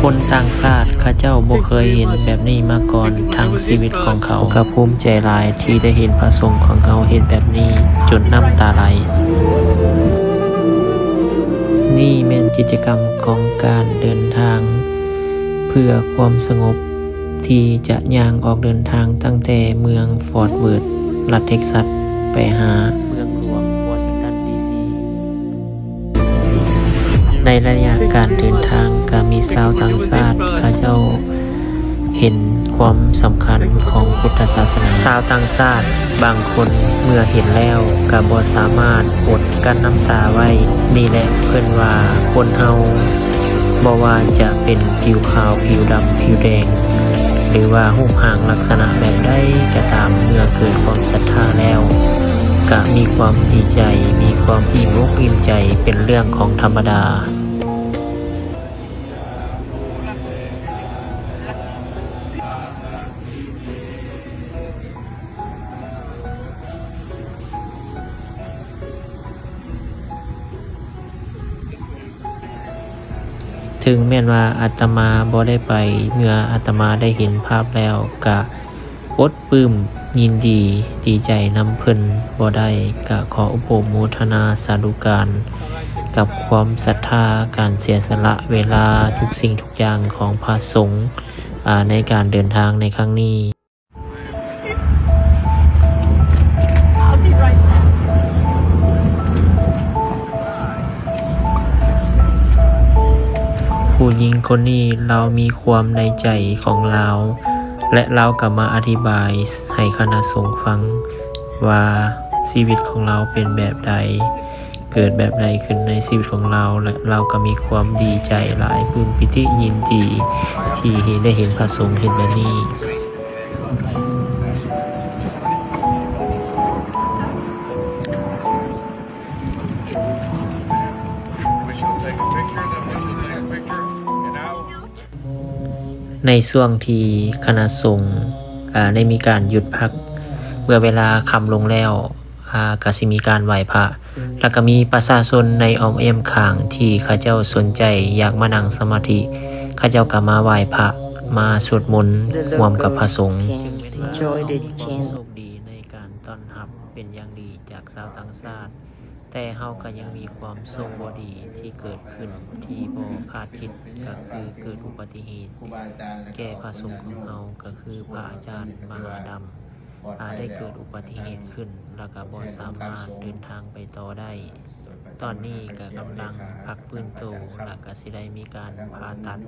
ຄົນຕ່າງຊາດເຂົາເຈົ້າບໍ່ເຄີຍເຫັນແບບນີ້ມາກ່ອນທັງຊີວິດຂອງເຂົາ. ເຂົາກໍພູມໃຈຫຼາຍທີ່ໄດ້ເຫັນພະສົງຂອງເຮົາເຮັດແບບນີ້ຈົນນ້ຳຕາໄຫຼ. ນີ້ແມ່ນກິດຈະກຳຂອງການເດີນທາງເພື່ອຄວາມສະຫງົບ ທີ່ຈະຍ່າງອອກເດີນທາງຕັ້ງແຕ່ເມືອງຟອດເວີດ ລັດເທັກຊັສ ໄປຫາເມືອງຫຼວງວໍຊິງຕັນ ດີຊີ. ໃນໄລຍະການເດີນທາງ ກໍມີຊາວຕ່າງຊາດເຂົາເຈົ້າເຫັນຄວາມສຳຄັນຂອງພຸດທະສາສະໜາ. ຊາວຕ່າງຊາດບາງຄົນເມື່ອເຫັນແລ້ວກໍບໍ່ສາມາດອົດກັ້ນນ້ຳຕາໄວ້. ນີ້ແຫຼະເພິ່ນວ່າຄົນເຮົາ ບໍ່ວ່າຈະເປັນຜິວຂາວ, ຜິວດຳ, ຜິວແດງ ຫຼືວ່າຮູບຮ່າງລັກສະນະແບບໃດກໍຕາມ, ເມື່ອເກີດຄວາມສັດທາແລ້ວ ກະມີຄວາມດີໃຈ, ມີຄວາມອີ່ມອົກອີ່ມໃຈ ເປັນເລື່ອງຂອງທຳມະດາ. ເຖິງແມ່ນວ່າອາດຕະມາບໍ່ໄດ້ໄປ, ເມື່ອອາດຕະມາໄດ້ເຫັນພາບແລ້ວ ກະອົດປື້ມຍິນດີ ດີໃຈນຳເພິ່ນບໍ່ໄດ້. ກະຂໍອະນຸໂມທະນາສາທຸການກັບຄວາມສັດທາ, ການເສຍສະຫຼະເວລາ, ທຸກສິ່ງທຸກຢ່າງຂອງພະສົງ ອາ ໃນການເດີນທາງໃນຄັ້ງນີ້. ຜູ້ຍິງຄົນນີ້ລາວມີຄວາມໃນໃຈຂອງລາວ ແລະ ລາວກໍມາອະທິບາຍໃຫ້ຄະນະສົງຟັງວ່າຊີວິດຂອງລາວເປັນແບບໃດ, ເກີດແບບໃດຂຶ້ນໃນຊີວິດຂອງລາວ ແລະ ລາວກໍມີຄວາມດີໃຈຫຼາຍ, ປຶ້ມປີຕິຍິນດີທີ່ເຫັນ ໄດ້ເຫັນພະສົງເຮັດແບບນີ້. ໃນຊ່ວງທີ່ຄະນະສົງ ອາ ໄດ້ມີການຢຸດພັກ ເມື່ອເວລາຄ່ຳລົງແລ້ວ ອາ ກະຊິມີການໄຫວ້ພະ ແລ້ວກະມີປະຊາຊົນໃນອ້ອມແອ້ມຂ້າງທີ່ເຂົາເຈົ້າສົນໃຈຢາກມານັ່ງສະມາທິ ເຂົາເຈົ້າກະມາໄຫວ້ພະ ມາສວດມົນຮ່ວມກັບພະສົງ. ຖືງແມ່ນວ່າເຮົາມີຄວາມໂຊກດີໃນການຕ້ອນຮັບເປັນຢ່າງດີຈາກຊາວຕ່າງຊາດ ແຕ່ເຮົາກໍຍັງມີຄວາມໂຊກບໍ່ດີທີ່ເກີດຂຶ້ນທີ່ບໍ່ຄາດຄິດ ກໍຄືເກີດອຸບັດຕິເຫດແກ່ພະສົງຂອງເຮົາ ກໍຄືພະອາຈານມະຫາດຳ ອາ ໄດ້ເກີດອຸບັດຕິເຫດຂຶ້ນ ແລ້ວກໍບໍ່ສາມາດເດີນທາງໄປຕໍ່ໄດ້. ຕອນນີ້ກໍກຳລັງພັກຟື້ນໂຕ ແລ້ວກໍຊິໄດ້ມີການຜ່າຕັດ